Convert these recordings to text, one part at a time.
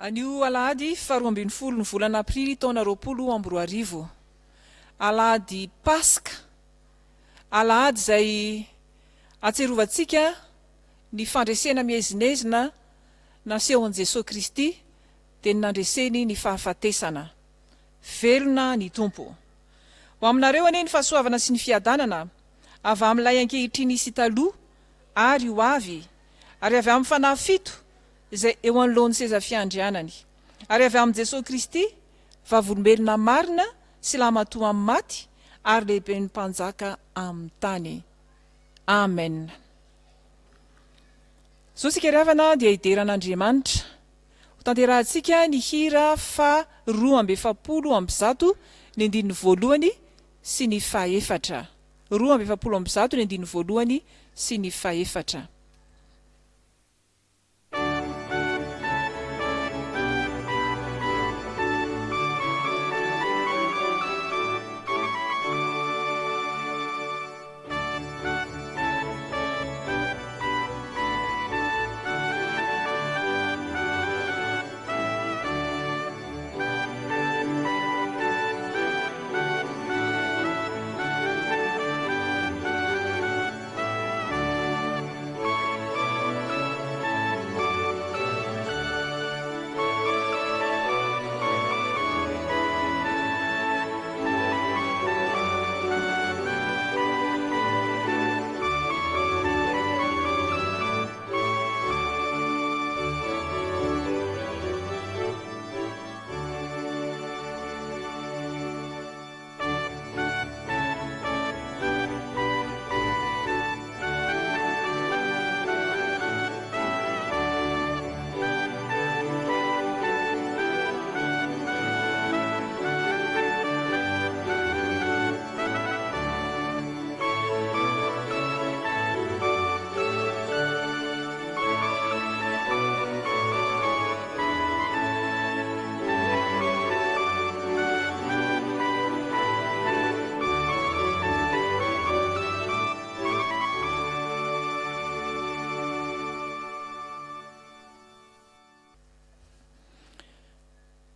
Anio alahady faharoa ambinifolo ny volana aprily taona 2020. Alahady Paska. Alahady izay ahatsiarovantsika ny fandresena miezinezina nasehon'i Jesoa Kristy dia ny nandreseny ny fahafatesana. Velona ny Tompo. Ho aminareo anie ny fahasoavana sy ny fiadanana avy amin'ilay ankehitriny sy taloha ary ho avy, ary avy amin'ny Fanahy fito izay eo anoloan'ny seza fiandrianany, ary avy amin'i Jesoa Kristy, vavolombelona marina sy lahimatoa amin'ny maty ary lehiben'ny mpanjaka amin'ny tany. Amen. Izao isika ry havana dia hidera an'Andriamanitra. Ho tanterahantsika ny hira faha 142 ny andininy voalohany sy ny fahefatra. 142 ny andininy voalohany sy ny fahefatra.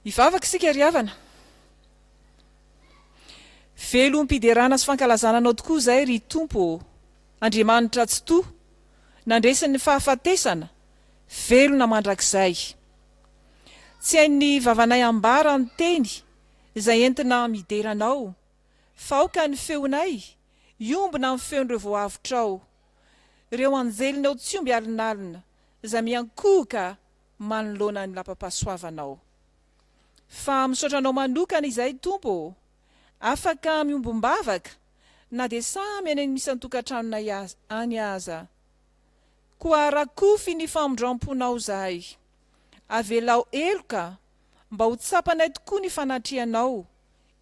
Hivavaka isika ry havana. Velom-piderana sy fankalazana Anao tokoa izay ry Tompo ô, Andriamanitra Tsitoha, nandresy ny fahafatesana, velona mandrakizay. Tsy hain'ny vavanay ambara ny teny izay entina midera Anao, fa aoka ny feonay hiombona amin'ny feon'ireo voavotrao, ireo anjelinao tsy omby alinalina izay miankohoka manoloana ny lapam-pahasoavanao. Fa misaotra Anao manokana izahay Tompo ô, afaka miombom-bavaka na dia samy any amin'ny isan-tokantranonay any aza. Koa rakofy ny famindram-ponao izahay. Avelao heloka mba ho tsapanay tokoa ny fanatrehanao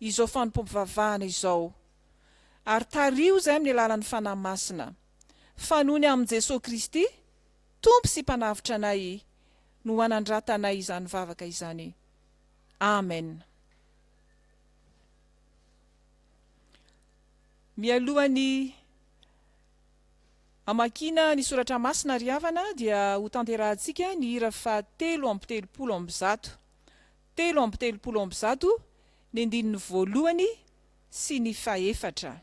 izao fanompoam-pivavahana izao. Ary tariho izahay amin'ny alalan'ny Fanahy Masina. Fa noho ny amin'i Jesoa Kristy, Tompo sy Mpanavotra anay no anandratanay izany vavaka izany. Amen. Mialohan'ny hamakiana ny soratra masina ry havana dia ho tanterahantsika ny hira faha 133. 133 ny andininy voalohany sy ny fahefatra.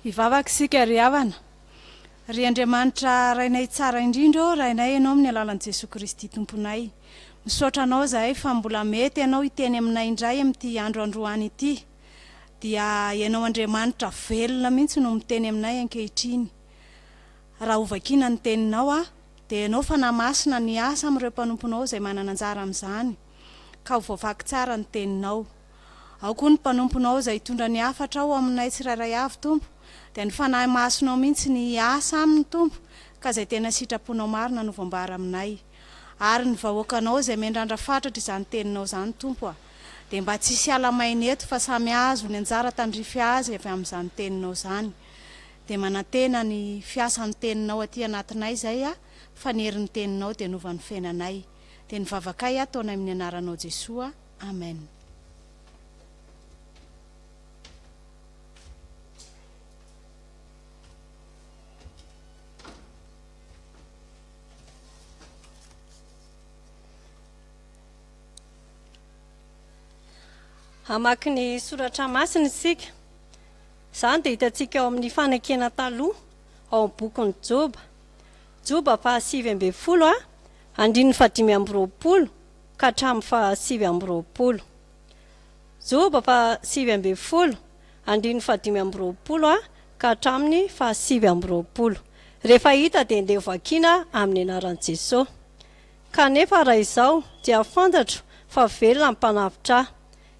Hivavaka isika ry havana. Ry Andriamanitra Rainay tsara indrindra ô, Rainay Ianao amin'ny alalan'i Jesoa Kristy Tomponay. Misaotra Anao izahay fa mbola mety Ianao hiteny aminay indray amin'ity andro androany ity. Dia Ianao Andriamanitra velona mihitsy no miteny aminay ankehitriny. Raha hovakiana ny Teninao dia Ianao Fanahy Masina ny hiasa amin'ireo mpanomponao izay manana anjara amin'izany, ka ho voavaky tsara ny Teninao. Ao koa ny mpanomponao izay hitondra ny hafatra ao aminay tsirairay avy, Tompo, dia ny Fanahy Masinao mihitsy ny hiasa aminy, Tompo, ka izay tena sitraponao marina no voambara aminay. Ary ny vahoakanao izay miandrandra fatratra izany Teninao izany, Tompo a, dia mba tsy hisy ala maina eto fa samy hahazo ny anjara tandrify azy avy amin'izany Teninao izany. Dia manantena ny fiasan'ny Teninao aty anatinay izay a, fa ny herin'ny Teninao dia hanova ny fiainanay. Dia ny vavakay ataonay amin'ny Anaranao Jesoa. Amen. Hamaky ny soratra masina isika. Izany dia hitantsika ao amin'ny fanekena taloha, ao amin'ny bokin'i Joba. Joba fahasivy ambinifolo, andininy fahadimy amby roapolo ka hatramin'ny faha 29. Joba faha 19, andininy faha 25 ka hatramin'ny faha 29. Rehefa hita dia ndeha ho vakiana amin'ny anaran'i Jesoa. Kanefa raha izao dia fantatro fa velona ny Mpanavotra ahy,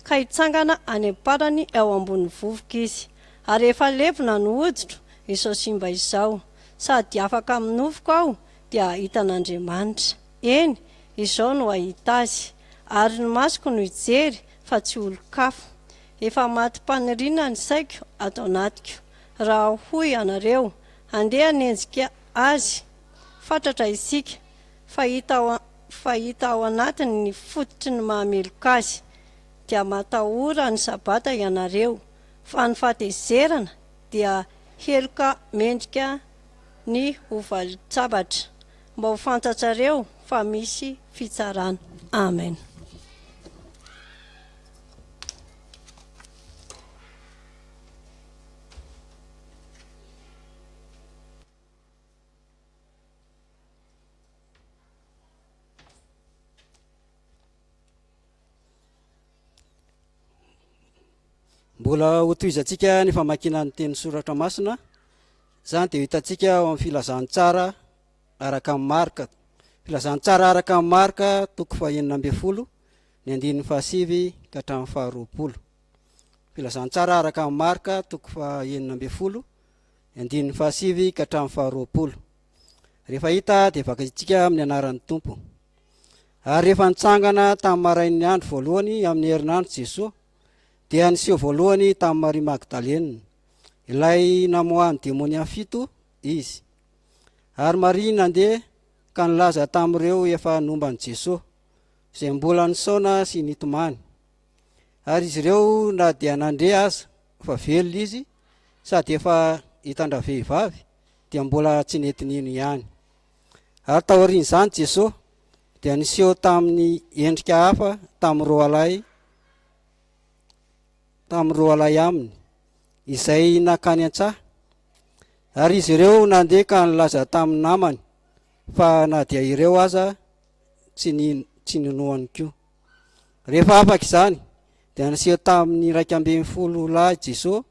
ka hitsangana any am-parany eo ambonin'ny vovoka izy. Ary efa levona ny hoditro izao simba izao, sady afaka amin'ny nofoko aho dia hitan'Andriamanitra. Eny, izao no hahita azy, ary ny masoko no hijery fa tsy olon-kafa. Efa matim-paniriana ny saiko ato anatiko. Raha hoy ianareo, Handeha hanenjika azy fatratra isika, fa hita ao fa hita ao anatiny ny fototry ny maha-meloka azy, dia matahora ny Sabata ianareo, fa ny fahatezerana dia heloka mendrika ny ho valin-tsabatra. Mba ho fantatrareo fa misy fitsarana. Amen. Mbola hotohizantsika ny famakiana ny teny soratra masina. Izany dia hitantsika ao amin'ny filazantsara araka an'i Marka. Filazantsara araka an'i Marka toko fahenina ambin'ny folo, ny andininy fahasivy ka hatramin'ny faharoapolo. Filazantsara araka an'i Marka toko fahenina ambin'ny folo, ny andininy fahasivy ka hatramin'ny faharoapolo. Rehefa hita dia vakintsika amin'ny anaran'ny Tompo. Ary rehefa nitsangana tamin'ny marain'ny andro voalohany amin'ny herinandro Jesoa, dia niseho voalohany tamin'i Maria Magdalena, ilay namoahan'ny demonia fito, izy. Ary Maria nandeha ka nilaza tamin'ireo efa nomba an'i Jesoa, izay mbola nisaona sy nitomany. Ary izy ireo na dia nandre aza fa velona izy sady efa hitan-dravehivavy, dia mbola tsy nety nino ihany. Ary taorian'izany Jesoa dia niseho tamin'ny endrika hafa tamin'ny roalahy tamin'ny roalahy aminy, izay nankany an-tsaha. Ary izy ireo nandeha ka nilaza tamin'ny namany fa na dia ireo aza tsy nino, tsy ninoany koa. Rehefa afaka izany, dia niseho tamin'ny 11 lahy Jesoa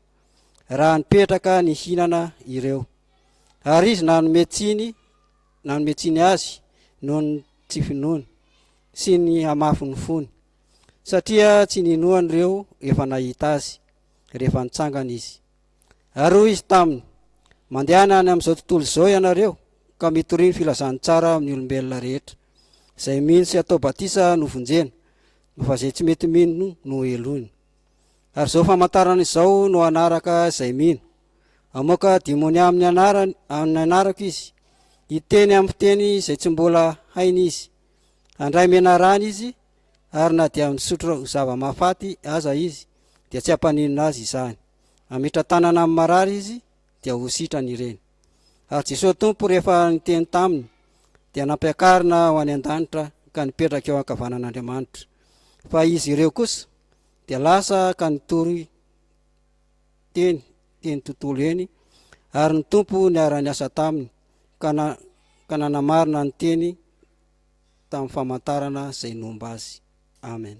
raha nipetraka nihinana ireo. Ary izy nanome tsiny, nanome tsiny azy noho ny tsy finoany sy ny hamafin'ny fony, satria tsy ninoan'ireo efa nahita azy rehefa nitsangana izy. Ary hoy izy taminy, Mandehana any amin'izao tontolo izao ianareo ka mitoria ny filazantsara amin'ny olombelona rehetra. Izay mino sy atao batisa no vonjena, fa izay tsy mety mino no helohina. Ary izao famantarana izao no hanaraka izay mino, Hamoaka demonia amin'ny anarany, amin'ny anarako izy, hiteny amin'ny fiteny izay tsy mbola hainy izy, handray menarana izy, ary na dia misotro zava-mahafaty aza izy, dia tsy hampaninona azy izany. Hametra-tanana amin'ny marary izy, dia ho sitrany ireny. Ary Jesoa Tompo rehefa niteny taminy, dia nampiakarina ho any an-danitra ka nipetraka eo ankavanan'Andriamanitra. Fa izy ireo kosa dia lasa ka nitory teny teny tontolo eny. Ary ny Tompo niara-niasa taminy ka na ka nanamarina ny teny tamin'ny famantarana izay nomba azy. Amen.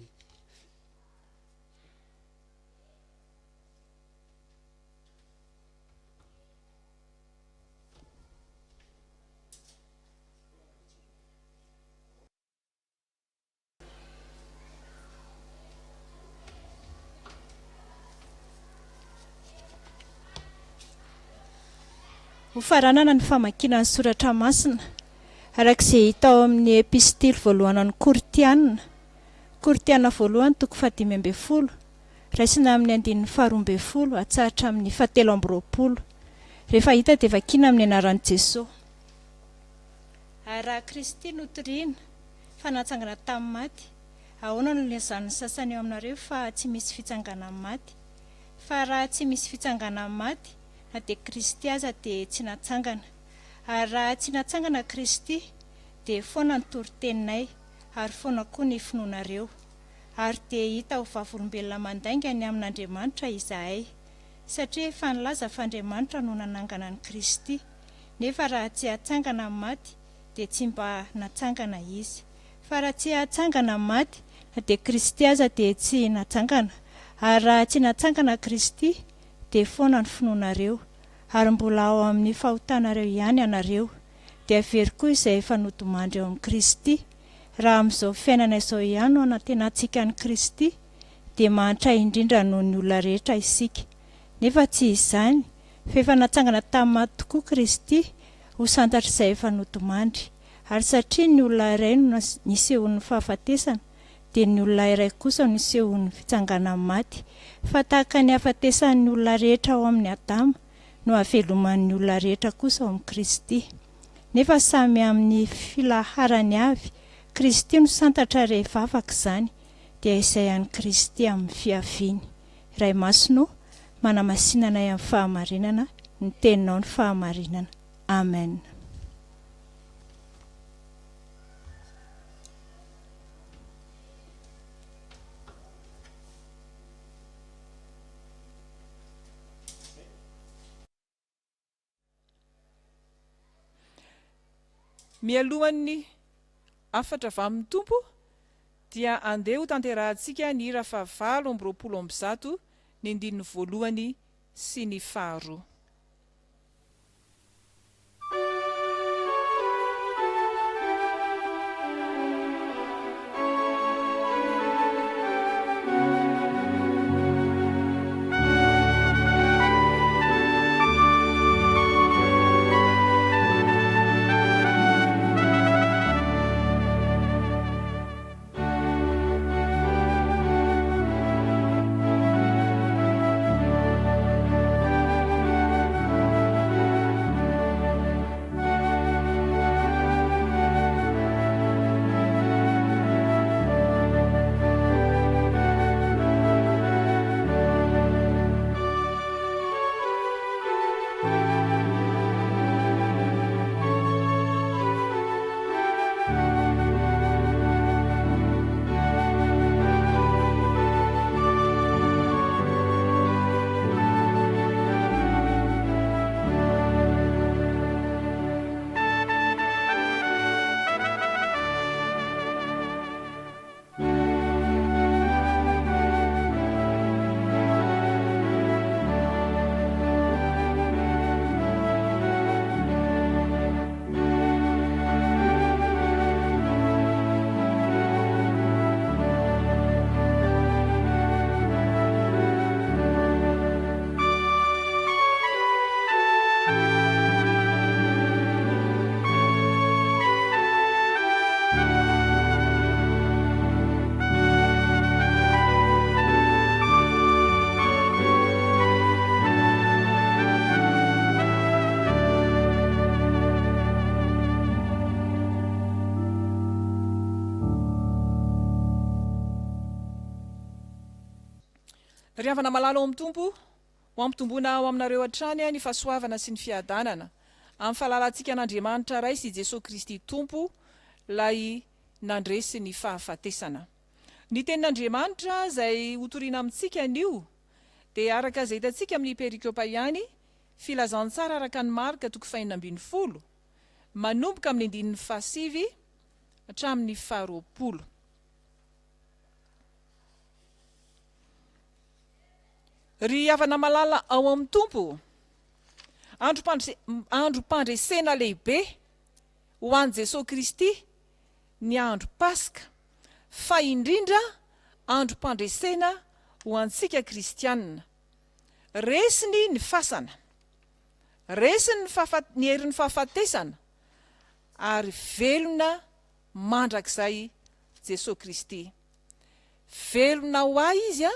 Hofaranana ny famakiana ny soratra masina, araka izay hita ao amin'ny Epistily voalohany an'ny Korintiana, Korintiana voalohany toko fahadimy ambin'ny folo, raisina amin'ny andininy faharoa ambin'ny folo hatsahatra amin'ny fahatelo amby roapolo. Rehefa hita dia vakiana amin'ny anaran'i Jesoa. Ary raha Kristy no torina fa natsangana tamin'ny maty, ahoana no ilazan'ny sasany eo aminareo fa tsy misy fitsanganan'ny maty? Fa raha tsy misy fitsanganan'ny maty, na dia Kristy aza dia tsy natsangana. Ary raha tsy natsangana Kristy, dia foana ny toriteninay, ary foana koa ny finoanareo. Ary dia hita ho vavolombelona mandainga ny amin'Andriamanitra izahay, satria efa nilaza fa Andriamanitra no nanangana an'i Kristy. Nefa raha tsy hatsangana ny maty, dia tsy mba natsangana Izy. Fa raha tsy hatsangana ny maty, na dia Kristy aza dia tsy natsangana. Ary raha tsy natsangana Kristy, dia foana ny finoanareo, ary mbola ao amin'ny fahotanareo ihany ianareo. Dia very koa izay efa nodimandry ao amin'i Kristy. Raha amin'izao fiainana izao ihany no anantenantsika an'i Kristy, dia mahantra indrindra noho ny olona rehetra isika. Nefa tsy izany, fa efa natsangana tamin'ny maty tokoa Kristy ho santatr'izay efa nodimandry. Ary satria ny olona iray no nisehoan'ny fahafatesana, dia ny olona iray kosa no nisehoan'ny fitsanganan'ny maty. Fa tahaka ny hahafatesan'ny olona rehetra ao amin'i Adama, no hahaveloman'ny olona rehetra kosa ao amin'i Kristy. Nefa samy amin'ny filaharany avy, Kristy no santatra rehefa afaka izany, dia izay an'i Kristy amin'ny fiaviany. Ray Masina ô, manamasina anay amin'ny fahamarinana, ny Teninao ny fahamarinana. Amen. Mialohan'ny hafatra avy amin'ny Tompo dia andeha ho tanterahantsika ny hira faha 128 ny andininy voalohany sy ny faharoa. Ry havana malala ao amin'ny Tompo, ho ampitomboina ao aminareo hatrany ny fahasoavana sy ny fiadanana, amin'ny fahalalantsika an'Andriamanitra Ray sy Jesoa Kristy Tompo, Ilay nandresy ny fahafatesana. Ny Tenin'Andriamanitra izay hotorina amintsika anio dia araka izay hitantsika amin'ny perikopa ihany. Filazantsara araka an'i Marka toko fahenina ambin'ny folo, manomboka amin'ny andininy fahasivy hatramin'ny faharoapolo. Ry havana malala ao amin'ny Tompo, androm-pandresena lehibe ho an'i Jesoa Kristy ny andro Paska, fa indrindra androm-pandresena ho antsika kristiana. Resiny ny fasana, resiny ny ny herin'ny fahafatesana, ary velona mandrakizay Jesoa Kristy. Velona ho ahy Izy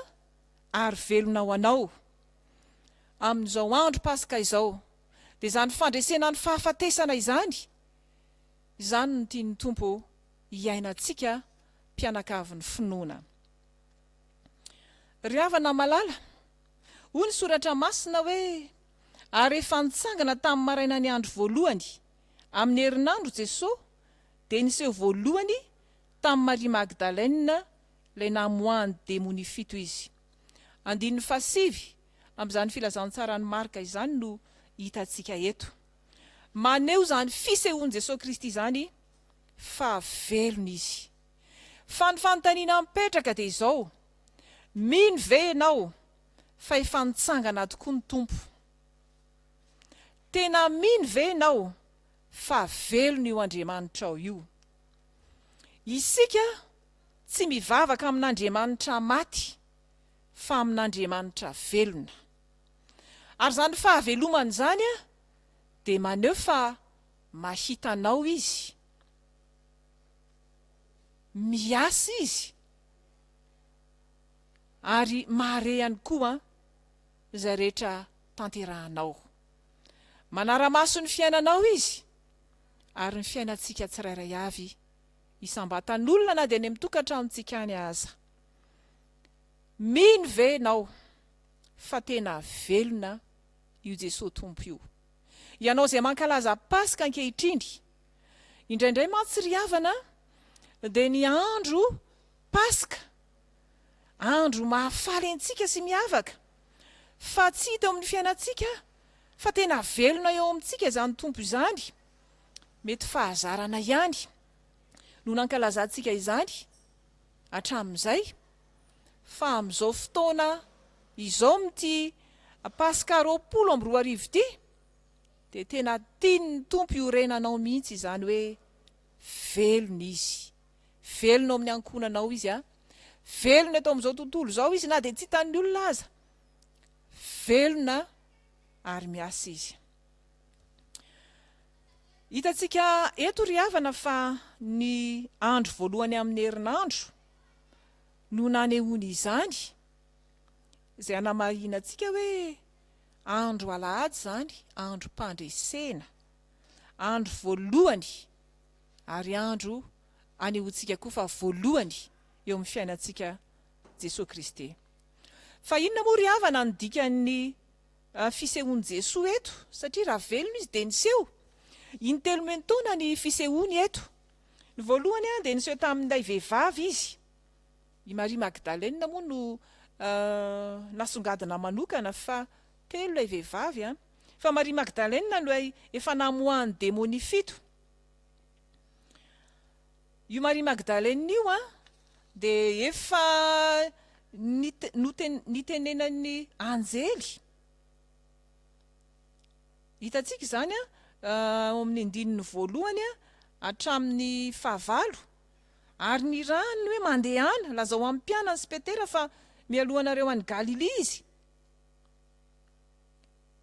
ary velona ho anao. Amin'izao andro Paska izao, dia izany fandresena ny fahafatesana izany, izany no tian'ny Tompo hiainantsika mpianakavin'ny finoana. Ry havana malala, hoy ny Soratra Masina hoe, Ary rehefa nitsangana tamin'ny marainan'ny andro voalohany amin'ny herinandro Jesoa, dia niseho voalohany tamin'i Maria Magdalena ilay namoahan'ny demonia fito izy. Andininy fahasivy amin'izany filazantsaran'i Marka izany no hitantsika eto. Maneho izany fisehoan'i Jesoa Kristy izany fa velona Izy. Fa ny fanontaniana mipetraka dia izao, mino ve ianao fa efa nitsangana tokoa ny Tompo? Tena mino ve ianao fa velona io Andriamanitrao io? Isika tsy mivavaka amin'Andriamanitra maty fa amin'Andriamanitra velona. Ary izany fahavelomana izany dia maneho fa mahita anao Izy. Miasa Izy ary mahare ihany koa izay rehetra tanterahanao. Manara-maso ny fiainanao Izy ary ny fiainantsika tsirairay avy isam-batan'olona na dia any amin'ny tokantranontsika any aza. Mino ve ianao fa tena velona io Jesoa Tompo io? Ianao izay mankalaza Paska ankehitriny, indraindray mantsy ry havana dia ny andro Paska, andro mahafaly antsika sy miavaka, fa tsy hita eo amin'ny fiainantsika fa tena velona eo amintsika izany Tompo izany, mety fahazarana ihany no nankalazantsika izany hatramin'izay, fa amin'izao fotoana izao amin'ity Paska 2020 ity dia tena tian'ny Tompo hiorenanao mihitsy izany hoe velona Izy. Velona ao amin'ny ankohonanao Izy a. Velona eto amin'izao tontolo izao Izy na dia tsy hitan'ny olona aza. Velona ary miasa Izy. Hitantsika eto ry havana fa ny andro voalohany amin'ny herinandro no nanehoany izany, izay anamarihinantsika hoe andro alahady izany, androm-pandresena, andro voalohany ary andro anehoantsika koa fa voalohany eo amin'ny fiainantsika Jesoa Kristy. Fa inona moa ry havana no dikan'ny fisehoan'i Jesoa eto? Satria raha velona izy dia niseho. Intelo miantaona ny fisehoany eto. Ny voalohany dia niseho tamin'ilay vehivavy izy. I Maria Magdalena moa no nasongadina manokana fa telo ilay vehivavy. Fa Maria Magdalena no efa namoahan'ny demonia fito. Io Maria Magdalena io dia efa nitenenan'ny anjely. Hitantsika izany ao amin'ny andininy voalohany hatramin'ny fahavalo. Ary nirahany ny hoe, Mandehana, lazao amin'ny mpianany sy Petera fa mialoha anareo any Galilia izy.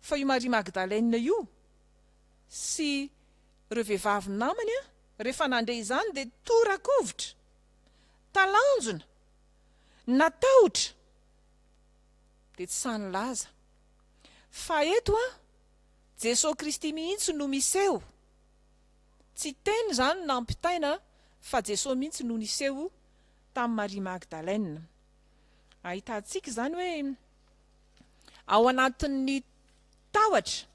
Fa io Maria Magdalena io sy ireo vehivavy namany rehefa nandre izany dia tora-kovitra, talanjona, natahotra, dia tsy sahy nilaza. Fa eto an, Jesoa Kristy mihitsy no miseho. Tsy teny izany no nampitaina fa Jesoa mihitsy no niseho tamin'i Maria Magdalena. Ahitantsika izany hoe ao anatin'ny tahotra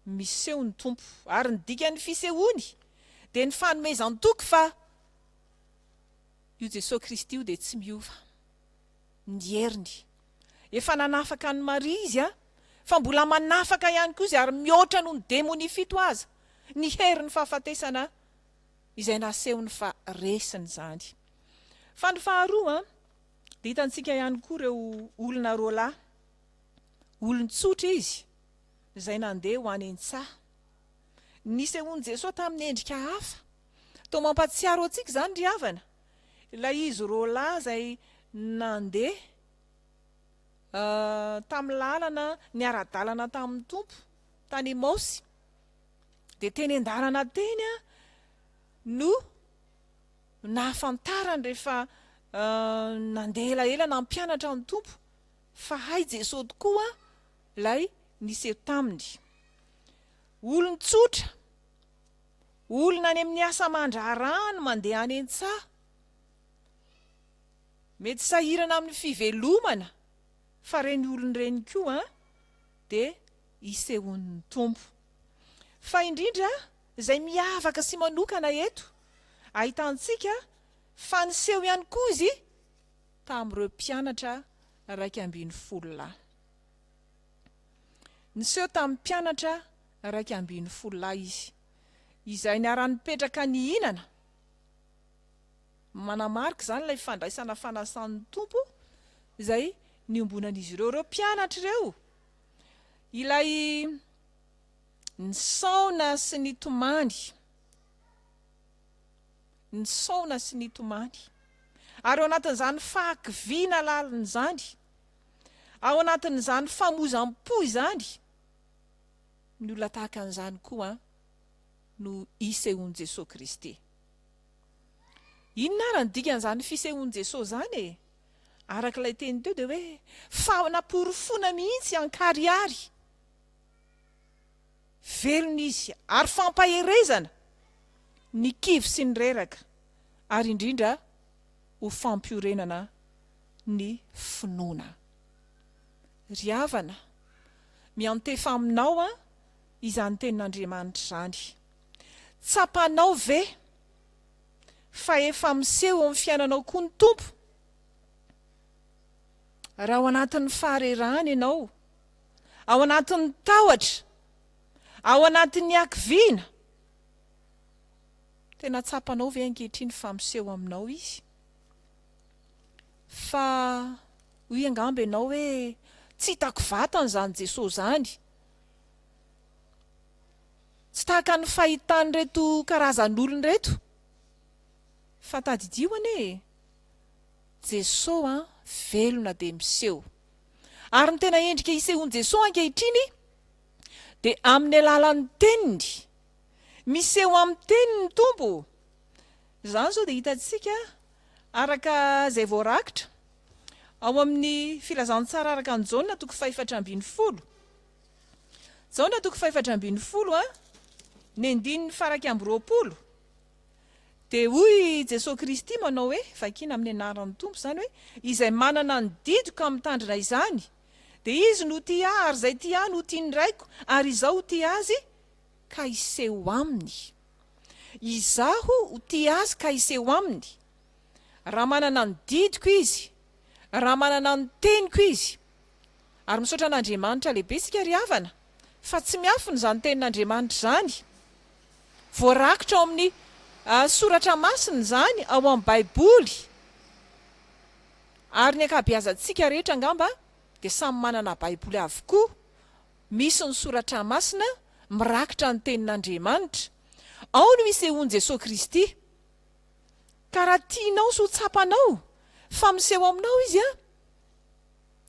miseho ny Tompo. Ary ny dikan'ny fisehoany dia ny fanomezan-toky fa io Jesoa Kristy io dia tsy miova ny heriny. Efa nanafaka an'i Maria Izy an! Fa mbola manafaka ihany koa izy ary mihoatra noho ny demonia fito aza ny herin'ny fahafatesana izay nasehony fa resiny izany. Fa ny faharoa dia hitantsika ihany koa ireo olona roalahy, olon-tsotra izy izay nandeha ho any an-tsaha. Nisehoan'i Jesoa tamin'ny endrika hafa. Toa mampahatsiaro antsika izany ry havana, ilay izy roalahy izay nandeha tamin'ny lalana niara-dalana tamin'ny Tompo tany Emaosy. Dia teny an-dalana teny no nahafantarany rehefa nandeha elaela nampianatra ny Tompo fa hay Jesoa tokoa ilay niseho taminy. Olon-tsotra, olona any amin'ny asa aman-draharaha no mandeha any an-tsaha. Mety sahirana amin'ny fivelomana fa ireny olona ireny koa dia isehoan'ny Tompo. Fa indrindra izay miavaka sy manokana eto, ahitantsika fa niseho ihany koa Izy tamin'ireo mpianatra 11 lahy. Niseho tamin'ny mpianatra 11 lahy Izy, izay niara-nipetraka nihinana. Manamarika izany ilay fandraisana fanasan'ny Tompo izay niombonan'izy ireo. Ireo mpianatra ireo, ilay nisaona sy nitomany, nisaona sy nitomany. Ary ao anatin'izany fahakiviana lalina izany, ao anatin'izany famoizam-po izany, ny olona tahaka an'izany koa no isehoan'i Jesoa Kristy. Inona ary ny dikan'izany fisehoan'i Jesoa izany e? Araka ilay teny teo dia hoe fanaporofoana mihitsy ankarihary velona izy ary fampaherezana ny kivy sy ny reraka ary indrindra ho fampiorenana ny finoana. Ry havana, miantefa aminao an izany tenin'Andriamanitra izany. Tsapanao ve fa efa miseho eo amin'ny fiainanao koa ny Tompo? Raha ao anatin'ny faharerahana ianao, ao anatin'ny tahotra, ao anatin'ny hakiviana, tena tsapanao ve ankehitriny fa miseho aminao Izy? Fa hoy angamba ianao hoe, tsy hitako vatana izany Jesosy izany. Tsy tahaka ny fahitan'ireto karazan'olona ireto. Fa tadidio anie e! Jeso an, velona dia miseho. Ary ny tena endrika isehoan'i Jeso ankehitriny dia amin'ny alalan'ny teniny. Miseho amin'ny teniny ny Tompo. Izany izao dia hitantsika araka izay voarakitra ao amin'ny Filazantsara araka an'i Jaona toko fahefatra ambin'ny folo. Jaona toko fahefatra ambin'ny folo a, ny andininy faha-21, dia hoy i Jesoa Kristy manao hoe, vakiana amin'ny anaran'ny Tompo izany hoe, Izay manana ny didiko ka mitandrina izany, dia izy no tia ahy, ary izay tia ahy no ho tian'ny Raiko, ary Izaho ho tia azy ka hiseho aminy. Izaho ho tia azy ka hiseho aminy. Raha manana ny didiko izy, raha manana ny teniko izy, Ary misaotra an'Andriamanitra lehibe isika ry havana fa tsy miafina izany tenin'Andriamanitra izany. Voarakitra ao amin'ny soratra masina izany, ao amin'ny baiboly. Ary ny ankabeazantsika rehetra angamba dia samy manana baiboly avokoa, misy ny soratra masina mirakitra ny tenin'Andriamanitra. Ao no isehoan'i Jesoa Kristy. Ka raha tianao sy ho tsapanao fa miseho aminao Izy an,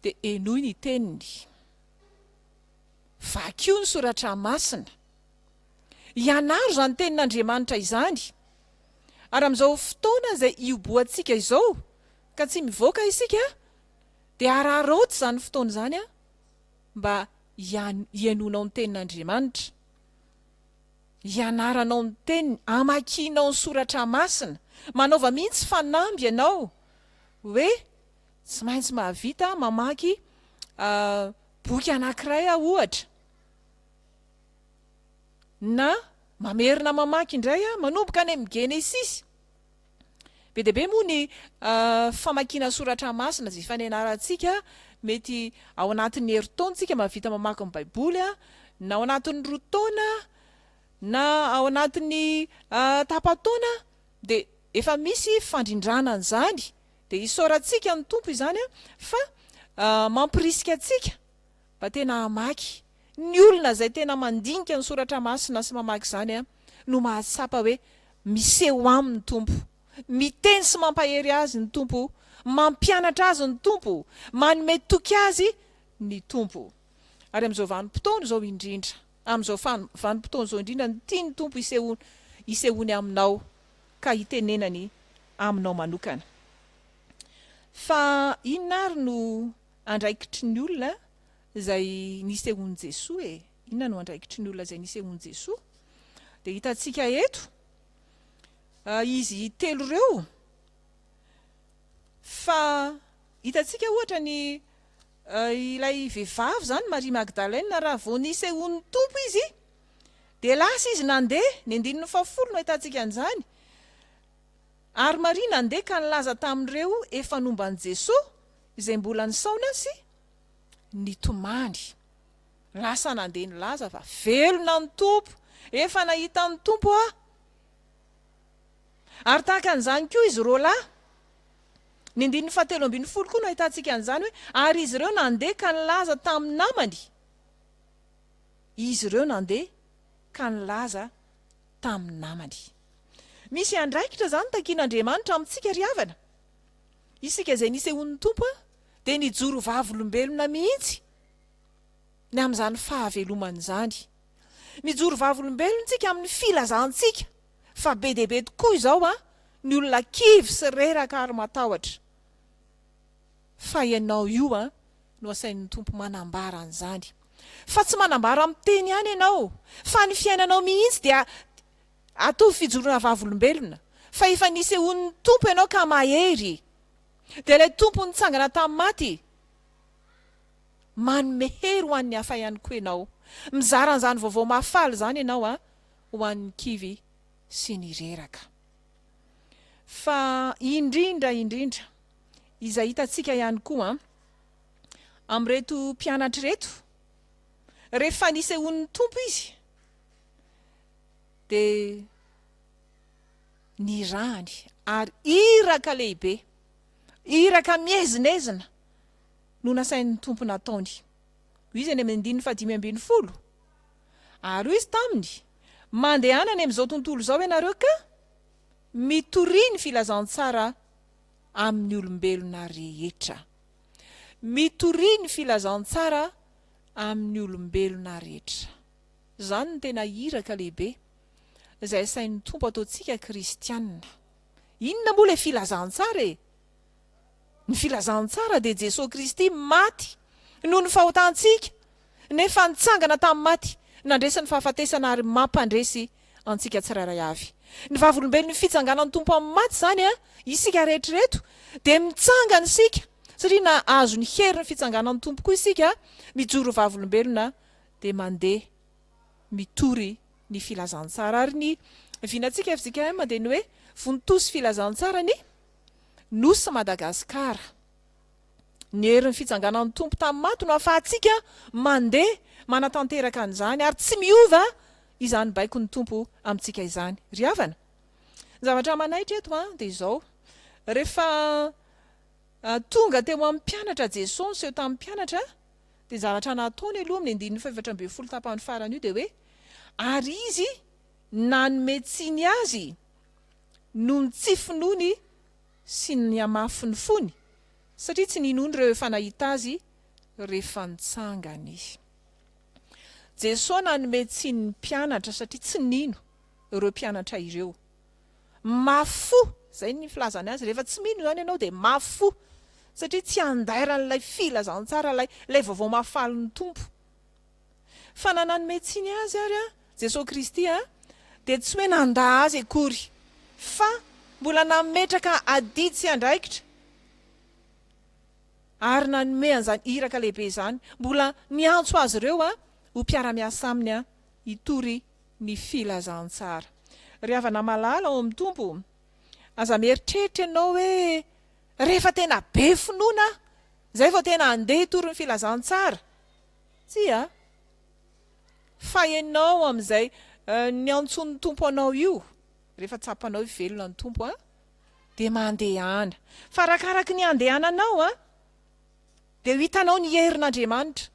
dia henoy ny teniny. Vakio ny soratra masina. Ianaro izany tenin'Andriamanitra izany. Ary amin'izao fotoana izay iobohantsika izao, ka tsy mivoaka isika, dia araraoty izany fotoana izany mba hihainoanao ny tenin'Andriamanitra, hianaranao ny teniny, hamakianao ny soratra masina. Manaova mihitsy fanamby ianao hoe Tsy maintsy mahavita mamaky boky anankiray aho ohatra, na mamerina mamaky indray aho manomboka any amin'ny Genesisy. Be dia be moa ny famakiana soratra masina izay efa nianarantsika. Mety ao anatin'ny herintaona isika mahavita mamaky ny Baiboly, na ao anatin'ny roa taona, na ao anatin'ny tapa-taona, dia efa misy fandrindrana an'izany. Dia isaorantsika ny Tompo izany fa mampirisika antsika mba tena hamaky. Ny olona izay tena mandinika ny Soratra Masina sy mamaky izany no mahatsapa hoe miseho aminy ny Tompo. Miteny sy mampahery azy ny Tompo, mampianatra azy ny Tompo, manome toky azy ny Tompo. Ary amin'izao vanim-potoana izao indrindra, amin'izao vanim-potoana izao indrindra no tian'ny Tompo hisehoany aminao ka hitenenany aminao manokana. Fa inona ary no andraikitry ny olona izay nisehoan'i Jesoa e? Inona no andraikitry ny olona izay nisehoan'i Jesoa? Dia hitantsika eto izy telo ireo fa hitantsika ohatra ny ilay vehivavy izany Maria Magdalena raha vao nisehoan'ny Tompo izy dia lasa izy nandeha, ny andininy fahafolo no ahitantsika an'izany, ary Maria nandeha ka nilaza tamin'ireo efa nomba an'i Jesoa izay mbola nisaona sy nitomany. Lasa nandeha nilaza fa velona ny Tompo, efa nahita ny Tompo aho. Ary tahaka an'izany koa izy roalahy. Ny andininy fahatelo ambinifolo koa no ahitantsika an'izany hoe, ary izy ireo nandeha ka nilaza tamin'ny namany. Izy ireo nandeha ka nilaza tamin'ny namany. Misy andraikitra izany takian'Andriamanitra amintsika ry havana. Isika izay nisehoan'ny Tompo dia nijoro vavolombelona mihitsy ny amin'izany fahavelomana izany. Mijoro vavolombelona isika amin'ny filazantsika fa be dia be tokoa izao ny olona kivy sy reraka ary matahotra. Fa ianao io no asain'ny Tompo manambara an'izany. Fa tsy manambara amin'ny teny ihany ianao, fa ny fiainanao mihitsy dia ataovy fijoroana vavolombelona fa efa nisehoan'ny Tompo ianao ka mahery. Dia ilay Tompo nitsangana tamin'ny maty manome hery ho an'ny hafa ihany koa ianao. Mizara an'izany vaovao mahafaly izany ianao ho an'ny kivy sy ny reraka. Fa indrindra indrindra, izay hitantsika ihany koa amin'ireto mpianatra ireto, rehefa nisehoan'ny Tompo izy dia nirahany ary iraka lehibe, iraka miezinezina no nasain'ny Tompo nataony. Hoy izy any amin'ny andininy fahadimy ambinifolo, Ary hoy izy taminy, Mandehana any amin'izao tontolo izao ianareo ka mitoria ny filazantsara amin'ny olombelona rehetra. Mitoria ny filazantsara amin'ny olombelona rehetra. Izany no tena iraka lehibe izay asain'ny Tompo ataontsika kristiana. Inona moa ilay filazantsara e? Ny filazantsara dia Jesoa Kristy maty noho ny fahotantsika nefa nitsangana tamin'ny maty, nandresy ny fahafatesana ary mampandresy antsika tsirairay avy. Ny vavolombelon'ny fitsanganan'ny Tompo amin'ny maty izany, isika rehetra ireto dia mitsangana isika satria nahazo ny herin'ny fitsanganan'ny Tompo koa isika, mijoro vavolombelona dia mandeha mitory ny filazantsara. Ary ny vinantsika fjkm dia ny hoe vontosy filazantsara ny Nosy Madagasikara. Ny herin'ny fitsanganan'ny Tompo tamin'ny maty no ahafahantsika mandeha manatanteraka an'izany ary tsy miova izany baikon'ny Tompo amintsika izany. Ry havana, ny zavatra manaitra eto dia izao, rehefa tonga teo amin'ny mpianatra Jesoa niseho tamin'ny mpianatra dia ny zavatra nataony aloha amin'ny andininy faha-14 tapany farany io dia hoe ary izy nanome tsiny azy noho ny tsy finoany sy ny hamafin'ny fony, satria tsy ninoany ireo efa nahita azy rehefa nitsangana izy. Jesoa nanome tsiny ny mpianatra satria tsy nino ireo mpianatra ireo. Mafy fo, izay ny filazany azy, rehefa tsy mino izany ianao dia mafy fo, satria tsy andairan'ilay filazantsara, ilay ilay vaovao mahafalin'ny Tompo. Fa na nanome tsiny azy ary Jesoa Kristy dia tsy hoe nandà azy akory, fa mbola nametraka adidy sy andraikitra ary nanome an'izany iraka lehibe izany, mbola niantso azy ireo ho mpiara-miasa aminy hitory ny filazantsara. Ry havana malala ao amin'ny Tompo, aza mieritreritra ianao hoe rehefa tena be finoana aho. Izay vao tena handeha hitory ny filazantsara. Tsia. Fa ianao amin'izay niantsoan'ny Tompo anao io, rehefa tsapanao hoe velona ny Tompo an, dia mandehana. Fa arakaraky ny handehananao an, dia ho hitanao ny herin'Andriamanitra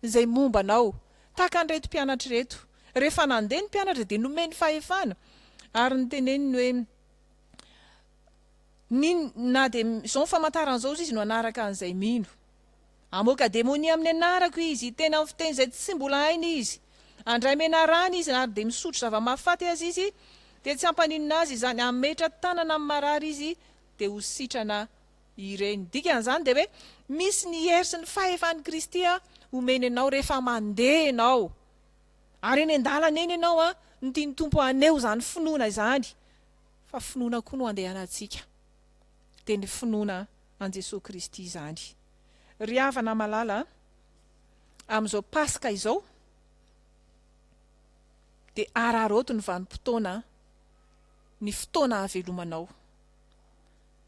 izay momba anao. Tahaka an'ireto mpianatra ireto. Rehefa nandeha ny mpianatra dia nomeny fahefana ary noteneniny hoe, Ny, na dia izao ny famantarana izao izy no hanaraka an'izay mino. Hamoaka demonia amin'ny anarako izy, hiteny amin'ny fiteny izay tsy mbola hainy izy. Handray menarana izy ary dia misotro zava-mahafaty aza izy, dia tsy hampaninona azy izany, hametra tanana amin'ny marary izy dia ho sitrana ireny. Dikan'izany dia hoe misy ny hery sy ny fahefan'i Kristy omeny anao rehefa mandeha ianao. Ary eny an-dalana eny ianao no tian'ny Tompo haneho izany finoana izany. Fa finoana koa no andehanantsika, dia ny finoana an'i Jesoa Kristy izany. Ry havana malala a, amin'izao Paska izao, dia araraoty ny vanim-potoana, ny fotoana ahavelomanao.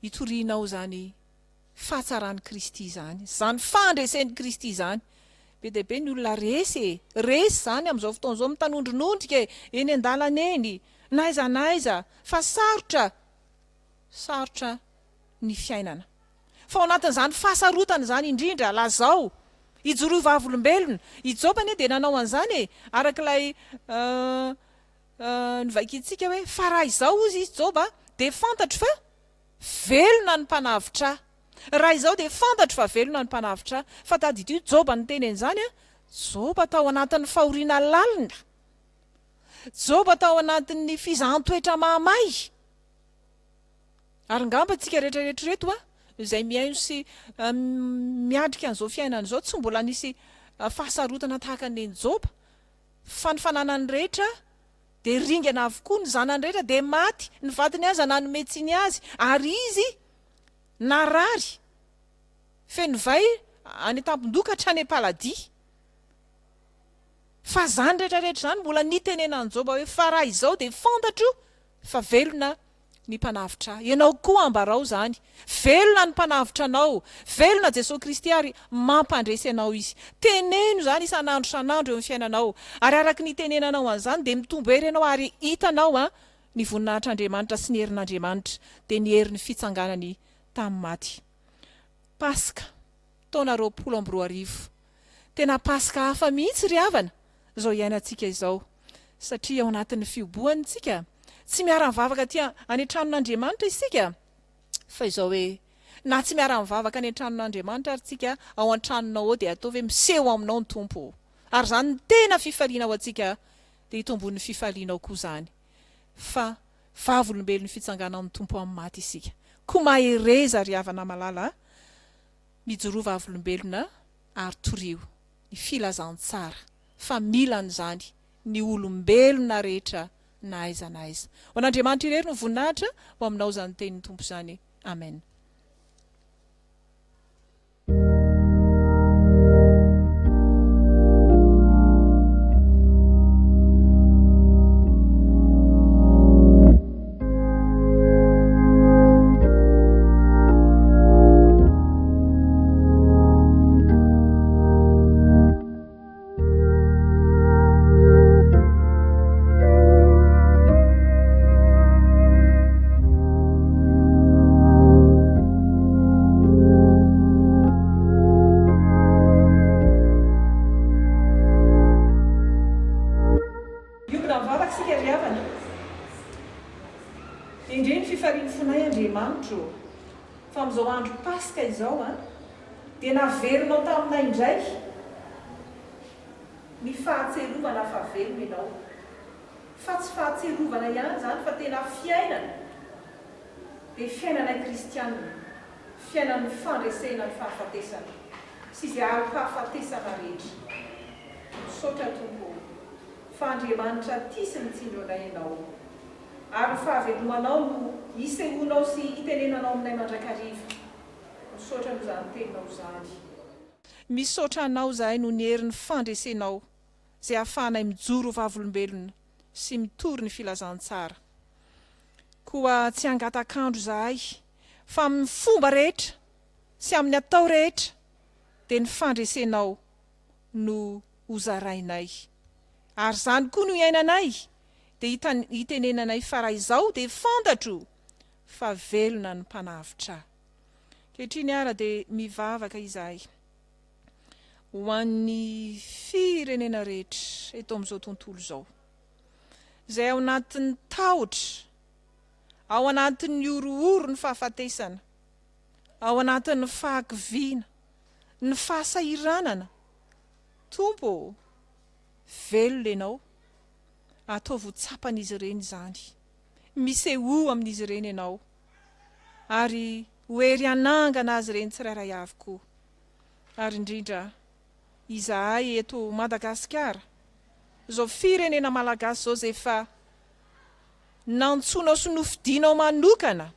Hitorianao izany fahatsaran'i Kristy izany, izany fandresen'i Kristy izany. Be dia be ny olona resy e! Resy izany amin'izao fotoana izao, mitanondronondrika e! Eny an-dalana eny, na aiza na aiza, fa sarotra, sarotra ny fiainana. Fa ao anatin'izany fahasarotana izany indrindra, lazao, ijoroy vavolombelona. I Joba anie dia nanao an'izany e! Araka ilay novakintsika hoe, fa raha izao hozy izy Joba, dia fantatro fa. Velona ny mpanavotra ahy. Raha izao dia fantatro fa velona ny mpanavotra ahy. Fa tadidio Joba niteny an'izany an! Joba tao anatin'ny fahoriana lalina. Joba tao anatin'ny fizahan-toetra mahamay. Ary ngamba tsika rehetra rehetra ireto an, izay mihaino sy miatrika an'izao fiainana izao, tsy mbola nisy fahasarotana tahaka ny an'i Joba. Fa ny fananany rehetra dia ringana avokoa, ny zanany rehetra dia maty, ny vadiny aza nanome tsiny azy, ary izy narary feno vay any an-tampon-doha ka hatrany am-paladia. Fa izany rehetra rehetra izany mbola nitenenan'i Joba hoe, Fa raha izao dia fantatro fa velona ny Mpanavotra ahy. Ianao koa ambarao izany. Velona ny Mpanavotra anao. Velona Jesoa Kristy ary mampandresy anao Izy. Teneno izany isan'andro isan'andro eo amin'ny fiainanao. Ary araka ny itenenanao an'izany dia mitombo hery ianao ary hitanao ny voninahitr'Andriamanitra sy ny herin'Andriamanitra, dia ny herin'ny fitsanganany tamin'ny maty. Paska, taona 2020. Tena Paska hafa mihitsy ry havana izao iainantsika izao. Satria ao anatin'ny fihobohana isika, tsy miara-mivavaka aty any an-tranon'Andriamanitra isika, fa izao hoe, na tsy miara-mivavaka any an-tranon'Andriamanitra ary tsika, ao an-tranonao ao dia ataovy hoe miseho aminao ny Tompo. Ary izany no tena fifaliana ho antsika, dia hitomboan'ny fifalianao koa izany. Fa vavolombelon'ny fitsanganan'ny Tompo amin'ny maty isika. Koa mahereza ry havana malala a! Mijoroa vavolombelona ary torio ny filazantsara fa mila an'izany ny olombelona rehetra na aiza na aiza. Ho an'Andriamanitra irery no voninahitra ho aminao izany tenin'ny Tompo izany. Amen. Hiombona mivavaka isika ry havana. Endrey ny fifalian'ny fonay Andriamanitro ô! Fa amin'izao andro Paska izao an, dia naverinao taminay indray ny fahatserovana fa velona Ianao. Fa tsy fahatserovana ihany izany fa tena fiainana, dia fiainanay kristiana, fiainan'ny fandresena ny fahafatesana sy izay arom-pahafatesana rehetra. Misaotra Tompo ô, fa Andriamanitra tia sy mitsinjo anay Ianao. Ary ny fahavelomanao no isehoanao sy itenenanao aminay mandrakariva. Misaotra noho izany teninao izany. Misaotra Anao izahay noho ny herin'ny fandresenao izay ahafahanay mijoro ho vavolombelona sy mitory ny filazantsara. Koa tsy hangatak'andro izahay fa amin'ny fomba rehetra sy amin'ny atao rehetra. dia ny fandresenao no hozarainay. Ary izany koa no iainanay, dia hitenenanay fa raha izao dia fantatro fa velona ny Mpanavotra ahy. Ankehitriny ara dia mivavaka izahay ho an'ny firenena rehetra eto amin'izao tontolo izao, izay ao anatin'ny tahotra, ao anatin'ny horohoro ny fahafatesana, ao anatin'ny fahakiviana, ny fahasahiranana. Tompo ô, velona Ianao, ataovy ho tsapan'izy ireny izany. Misehoa amin'izy ireny Ianao, ary ho hery hanangana azy ireny tsirairay avy koa. Ary indrindra izahay eto Madagasikara, izao firenena malagasy izao izay efa nantsoinao sy nofidinao manokana,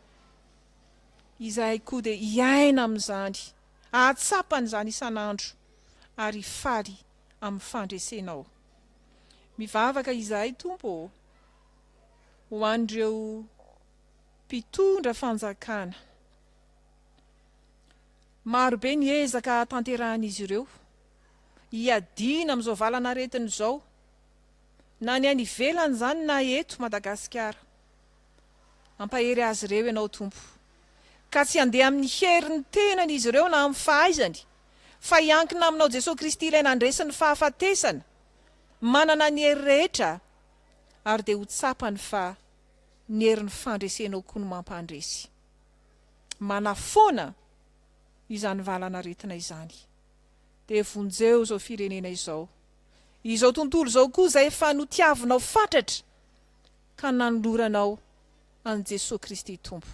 izahay koa dia hiaina amin'izany, hahatsapa an'izany isan'andro ary hifaly amin'ny fandresenao. Mivavaka izahay Tompo ô, ho an'ireo mpitondra fanjakana. Maro be ny ezaka tanterahan'izy ireo hiadiana amin'izao valan'aretina izao, na ny any ivelany izany na eto Madagasikara. Ampahery azy ireo Ianao Tompo, ka tsy handeha amin'ny herin'ny tenany izy ireo na amin'ny fahaizany, fa hiankina Aminao Jesoa Kristy Ilay nandresy ny fahafatesana, manana ny hery rehetra, ary dia ho tsapany fa ny herin'ny fandresenao koa no mampandresy. Manafoana izany valan'aretina izany. Dia vonjeo izao firenena izao, izao tontolo izao koa izay efa notiavinao fatratra ka nanoloranao an'i Jesoa Kristy Tompo.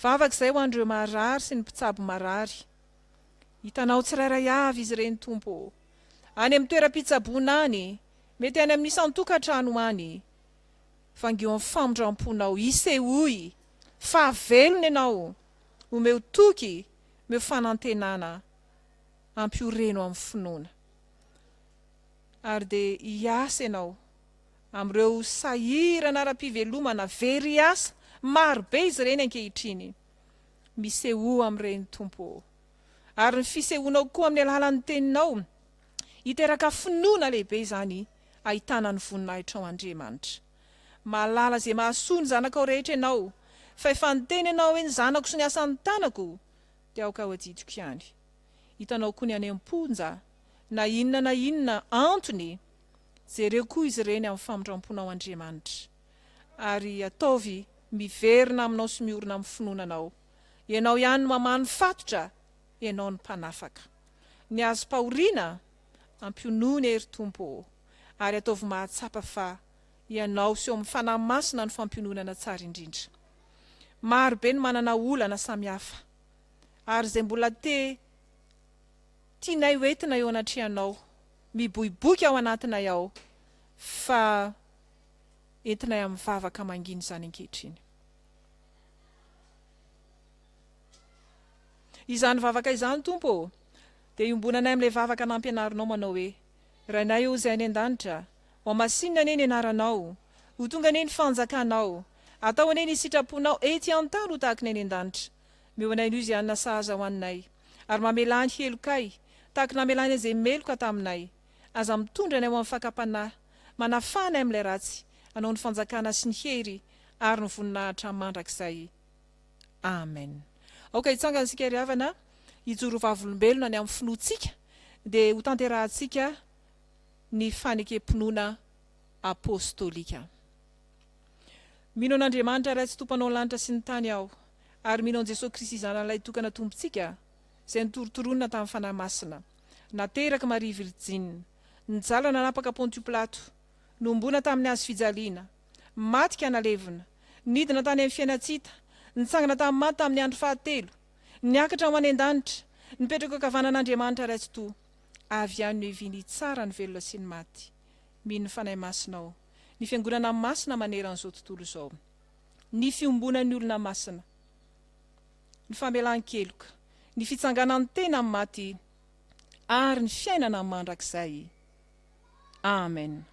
Vavaka izay ho an'ireo marary sy ny mpitsabo marary. Hitanao tsirairay avy izy ireny Tompo ô. Any amin'ny toeram-pitsaboana any, mety any amin'ny isan-tokantrano any. Vangio amin'ny famindram-ponao, isehoy fa velona ianao, omeo toky, omeo fanantenana, ampioreno amin'ny finoana. Ary dia hiasa ianao amin'ireo sahirana ara-pivelomana, very asa, maro be izy ireny ankehitriny. Misehoa amin'ireny Tompo ô. Ary ny fisehoanao koa amin'ny alalan'ny teninao, hiteraka finoana lehibe izany ahitana ny voninahitrao Andriamanitra. Mahalala izay mahasoa ny zanakao rehetra ianao, fa efa niteny ianao hoe ny zanako sy ny asan'ny tanako dia aoka ho adidiko ihany. Hitanao koa ny any am-ponja, na inona na inona antony, jereo koa izy ireny amin'ny famindram-ponao Andriamanitra, ary ataovy miverina aminao sy miorina amin'ny finoana anao. Ianao ihany no mamaha ny fatotra, Ianao no mpanafaka. Ny azom-pahoriana, ampionony e ry Tompo ô, ary ataovy mahatsapa fa Ianao sy eo amin'ny Fanahy Masina no fampiononana tsara indrindra. Maro be ny manana olana samihafa, ary izay mbola te tianay ho entina eo anatrehanao, miboiboika ao anatinay ao, fa entinay amin'ny vavaka mangina izany ankehitriny. Izany vavaka izany, Tompo ô, dia iombonanay amin'ilay vavaka nampianarinao manao hoe, Rainay ô izay any an-danitra, hohamasinina anie ny anaranao, ho tonga anie ny fanjakanao, atao anie ny sitraponao ety an-tany ho tahaka ny any an-danitra. Omeo anay anio izay hanina sahaza ho anay, ary mamelà ny helokay, tahaka ny namelànay izay meloka taminay. Aza mitondra anay ho amin'ny fakam-panahy, manafaha anay amin'ilay ratsy, anao ny fanjakana sy ny hery ary ny voninahitra mandrakizay. Amen. Aoka hitsangana isika ry havana, hijoro ho vavolombelona ny amin'ny finoantsika, dia ho tanterahantsika ny fanekem-pinoana apostolika. Mino an'Andriamanitra Ray Tsitoha Mpanao ny lanitra sy ny tany aho, ary mino an'i Jesoa Kristy Zanany Lahitokana Tompontsika, izay notorontoronina tamin'ny Fanahy Masina, naterak'i Maria Virjina, nijaly nanapaka Pontio Pilato, nohomboana tamin'ny hazo fijaliana, maty ka nalevina, nidina tany amin'ny fiainan-tsy hita, nitsangana tamin'ny maty tamin'ny andro fahatelo, niakatra ho any an-danitra, nipetraka eo ankavanan'Andriamanitra Ray Tsitoha, avy any no hiviany hitsara ny velona sy ny maty. Mino ny Fanahy Masina aho, ny Fiangonana masina maneran'izao tontolo izao, ny fiombonan'ny olona masina, ny famelan-keloka, ny fitsanganan'ny tena amin'ny maty ary ny fiainana mandrakizay. Amen.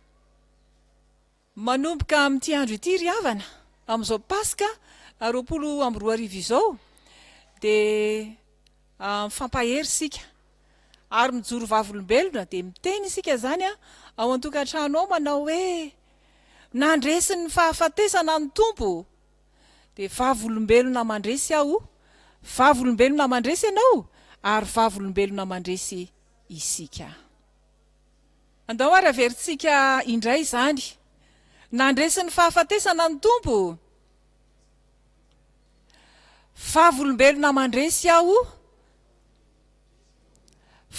Manomboka amin'ity andro ity ry havana, amin'izao Paska 2020 izao dia mifampahery isika. Ary mijoro vavolombelona, dia miteny isika izany ao an-tokantrano ao manao hoe, Nandresy ny fahafatesana ny Tompo. Dia vavolombelona mandresy aho, vavolombelona mandresy ianao, ary vavolombelona mandresy isika. Andao ary averintsika indray izany. Nandresy ny fahafatesana ny Tompo. Vavolombelona mandresy aho.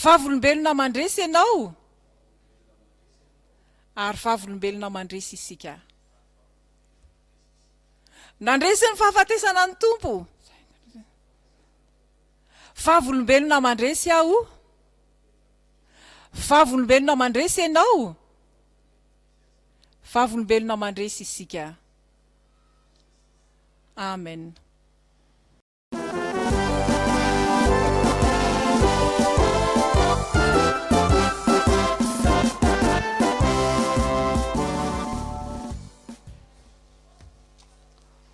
Vavolombelona mandresy ianao. Ary vavolombelona mandresy isika. Nandresy ny fahafatesana ny Tompo. Vavolombelona mandresy aho. Vavolombelona mandresy ianao. Vavolombelona mandresy isika. Amen.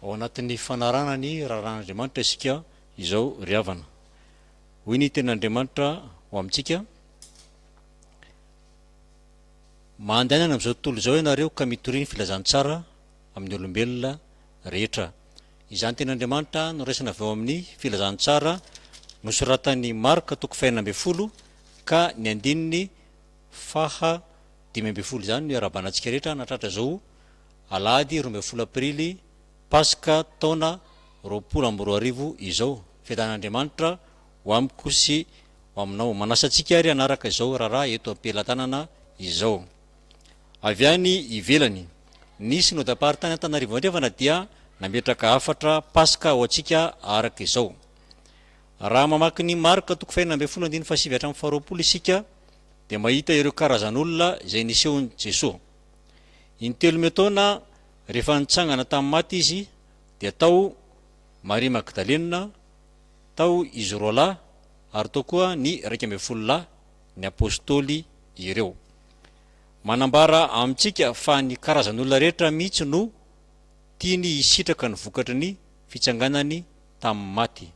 Ao anatin'ny fanarahana ny raharahan'Andriamanitra isika izao ry havana. Hoy ny tenin'Andriamanitra ho amintsika, Mandehanana amin'izao tontolo izao ianareo ka mitoria ny filazantsara amin'ny olombelona rehetra. Izany tenin'Andriamanitra noraisina avy ao amin'ny Filazantsara nosoratan'i Marka toko fahenina ambinifolo ka ny andininy faha 15 izany no iarahabana antsika rehetra nahatratra izao alahady 12 aprily Paska taona 2020 izao. Fiadanan'Andriamanitra ho amiko sy ho aminao. Manasa antsika ary hanaraka izao raharaha eto am-pelatanana izao. Avy any ivelany, ny Synodam-paritany Antananarivo Andrefana dia nametraka hafatra Paska ho antsika araka izao. Raha mamaky ny Marka toko fahenina ambinifolo andininy fahasivy hatramin'ny faharoapolo isika dia mahita ireo karazan'olona izay nisehon'i Jesoa. Intelo miataona rehefa nitsangana tamin'ny maty Izy dia tao Maria Magdalena, tao izy roalahy ary tao koa ny 11 lahy, ny Apostoly ireo. Manambara amintsika fa ny karazan'olona rehetra mihitsy no tiany hisitraka ny vokatry ny fitsanganany tamin'ny maty.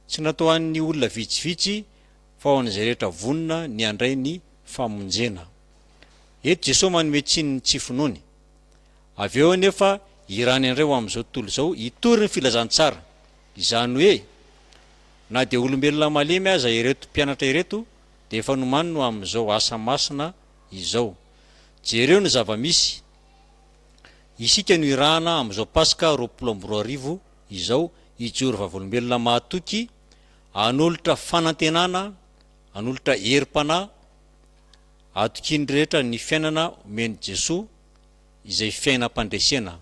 Tsy natao ho an'ny olona vitsivitsy fa ho an'izay rehetra vonona ny handray ny famonjena. Eto Jesoa manome tsiny ny tsy finoany. Avy eo anefa irany indray ho amin'izao tontolo izao hitory ny filazantsara. Izany hoe na dia olombelona malemy aza ireto mpianatra ireto dia efa nomaniny ho amin'izao asa masina izao. Jereo ny zava-misy. Isika no irahana amin'izao Paska 2020 izao hijoro vavolombelona mahatoky, hanolotra fanantenana, hanolotra herim-panahy, hatokian'ny rehetra ny fiainana omen'i Jesoa izay fiainam-pandresena.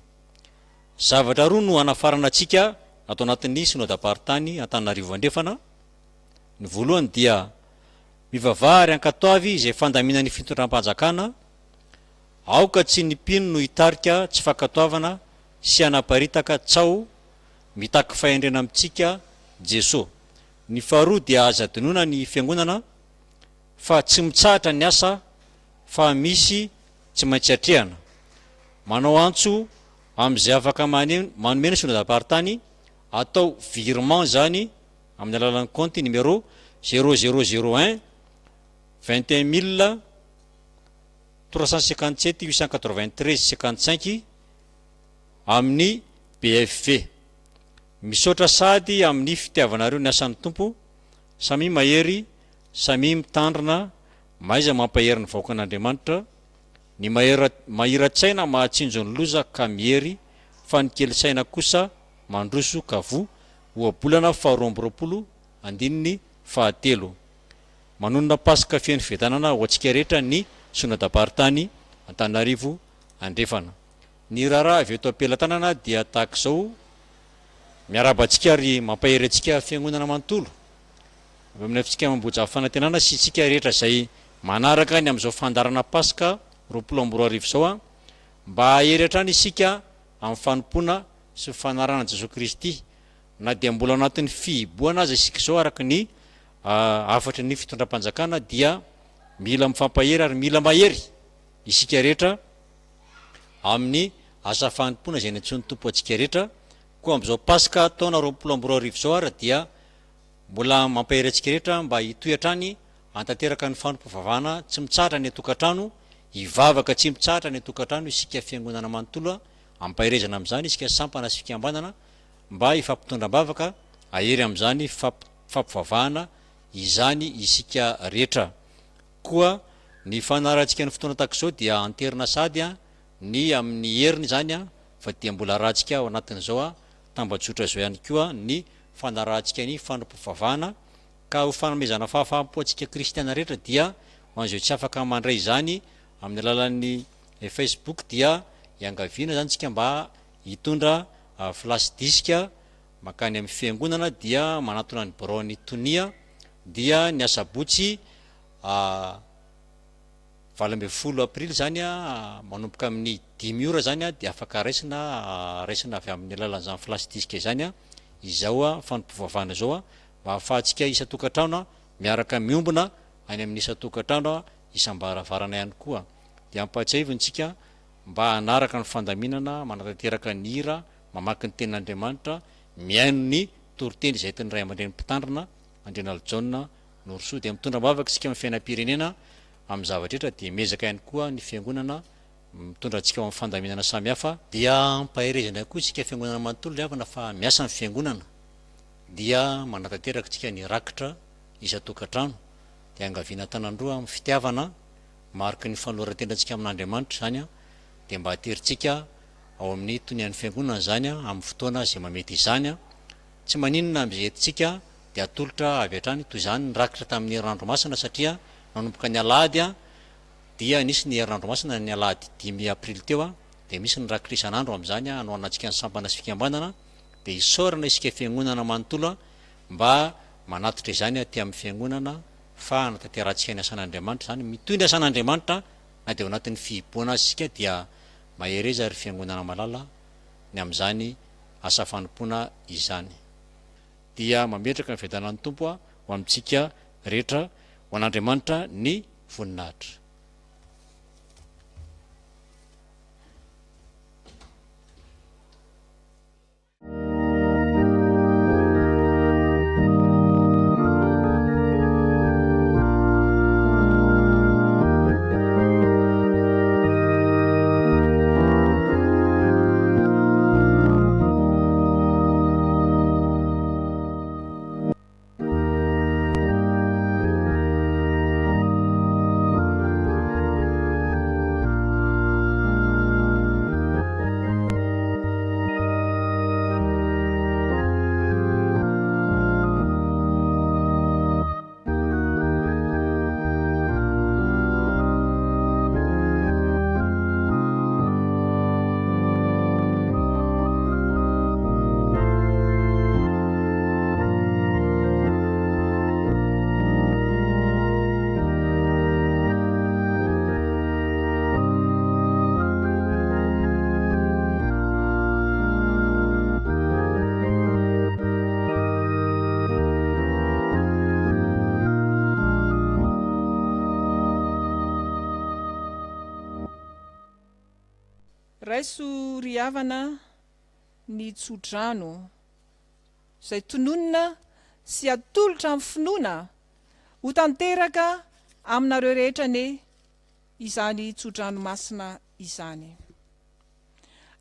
Zavatra roa no hanafarana antsika ato anatin'ny Synodam-paritany Antananarivo Andrefana, Ny voalohany dia, mivavaha ary ankatoavy izay fandaminan'ny fitondram-panjakana, aoka tsy ny mpino no hitarika tsy fankatoavana sy hanaparitaka tsaho, mitaky fahendrena amintsika Jeso. Ny faharoa dia aza adinoina ny fiangonana fa tsy mitsahatra ny asa fa misy tsy maintsy atrehana. Manao antso amin'izay afaka manome ny synodam-paritany, atao virement izany amin'ny alalan'ny kaonty numéro zéro zéro zéro un vingt et un mille trois cent cinquante sept huit cent quatre vingt treize cinquante cinq amin'ny BFV. Misaotra sady amin'ny fitiavanareo ny asan'ny Tompo, samia mahery, samia mitandrina, mahaiza mampahery ny vahoakan'Andriamanitra, ny mahira-tsaina mahatsinjo ny loza ka miery, fa ny kely saina kosa mandroso ka voa, Ohabolana faharoa amby roapolo andininy fahatelo. Manonona Paska feno fiadanana ho antsika rehetra ny Synodam-paritany Antananarivo Andrefana. Ny raharaha avy eto am-pelatanana dia tahaka izao, Miarahaba antsika ary mampahery antsika Fiangonana manontolo, avy amin'ny antsika Ambohijafy Fanantenana sy isika rehetra izay manaraka ny amin'izao fandaharana Paska 2020 izao, mba hahery hatrany isika amin'ny fanompoana sy fanarahana an'i Jesoa Kristy, na dia mbola ao anatin'ny fihibohana aza isika izao araka ny hafatry ny fitondram-panjakana dia mila mifampahery ary mila mahery isika rehetra amin'ny asa fanompoana izay nantsoin'ny Tompo antsika rehetra. Koa amin'izao Paska taona 2020 izao ary dia mbola mampahery antsika rehetra mba hitohy hatrany. Hanatanteraka ny fanompoam-pivavahana tsy mitsahatra any an-tokantrano, hivavaka tsy mitsahatra any an-tokantrano isika fiangonana manontolo, ampaherezana amin'izany isika sampana sy fikambanana mba hifampitondra am-bavaka, hahery amin'izany fampivavahana izany isika rehetra. Koa ny fanarahantsika ny fotoana tahaka izao dia anterina sady ny amin'ny heriny izany fa dia mbola arahantsika ao anatin'izao tambajotra izao ihany koa ny fanarahantsika ny fanompoam-pivavahana Ka ho fanomezana fahafaham-po antsika kristiana rehetra dia ho an'izay tsy afaka mandray izany amin'ny alalan'ny Facebook dia iangaviana izany tsika mba hitondra flash disk mankany amin'ny fiangonana dia manatona ny biraon'ny tonia dia ny asabotsy 18 aprily izany manomboka amin'ny dimy ora izany dia afaka raisina raisina avy amin'ny alalan'izany flash disk izany izao fanompovavahana izao Mba hahafahantsika isan-tokantrano miaraka miombona any amin'ny isan-tokantrano isam-baravarana ihany koa dia ampahatsiahivina isika mba hanaraka ny fandaminana, manatanteraka ny hira, mamaky ny tenin'Andriamanitra, mihaino ny toriteny izay entin'ny ray aman-dreny mpitandrina, Andrianalijaona Norosoa. Dia mitondra am-bavaka isika amin'ny fiainam-pirenena amin'ny zava-drehetra dia miezaka ihany koa ny fiangonana mitondra antsika ho amin'ny fandaminana samihafa. Dia ampaherezana ihany koa isika fiangonana manontolo ry havana fa miasa ny fiangonana. dia manatanteraka tsika ny rakitra isan-tokantrano, dia angaviana an-tanan-droa amin'ny fitiavana, mariky ny fanoloran-tenantsika amin'Andriamanitra izany, dia mba aterintsika ao amin'ny tonian'ny Fiangonana izany amin'ny fotoana izay mamety izany, tsy maninona amin'izay entintsika dia atolotra avy hatrany, toy izany ny rakitra tamin'ny herinandro masina satria nanomboka ny alahady dia nisy ny herinandro masina ny alahady dimy aprily teo dia misy ny rakitra isan'andro amin'izany hanohanantsika ny sampana sy fikambanana, Dia isaorana isika fiangonana manontolo mba manatitra izany aty amin'ny fiangonana fa hanatanterahantsika ny asan'Andriamanitra izany. Mitohy ny asan'Andriamanitra na dia ao anatin'ny fihibohana aza isika dia mahereza ry fiangonana malala ny amin'izany asa fanompoana izany. Dia mametraka ny fiadanan'ny Tompo ho amintsika rehetra ho an'Andriamanitra ny voninahitra. Raiso ry havana ny tsodrano izay tononina sy atolotra amin'ny finoana ho tanteraka aminareo rehetra anie izany tsodrano masina izany.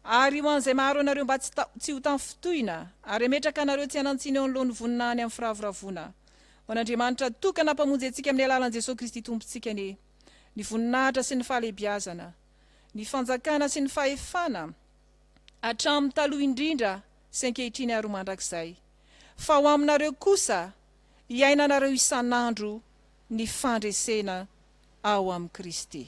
Ary ho an'izay maharo anareo mba tsy tsy ho tamfintohina ary hametraka anareo tsy hanan-tsiny eo anoloan'ny voninahiny amin'ny firavoravoana. Ho an'Andriamanitra tokana Mpamonjy antsika amin'ny alalan'i Jesoa Kristy Tompontsika anie ny voninahitra sy ny fahalehibiazana, ny fanjakana sy ny fahefana, hatramin'ny taloha indrindra sy ankehitriny ary ho mandrakizay. Fa ho aminareo kosa, hiainanareo isan'andro ny fandresena ao amin'i Kristy.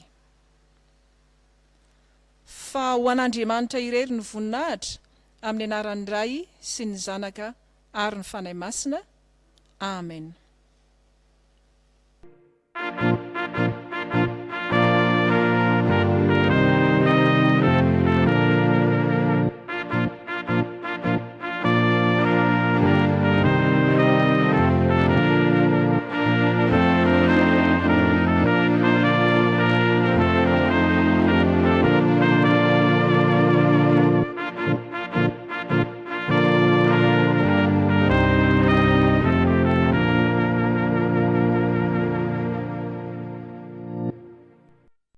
Fa ho an'Andriamanitra irery ny voninahitra, amin'ny anaran'ny Ray sy ny Zanaka ary ny Fanahy Masina. Amen.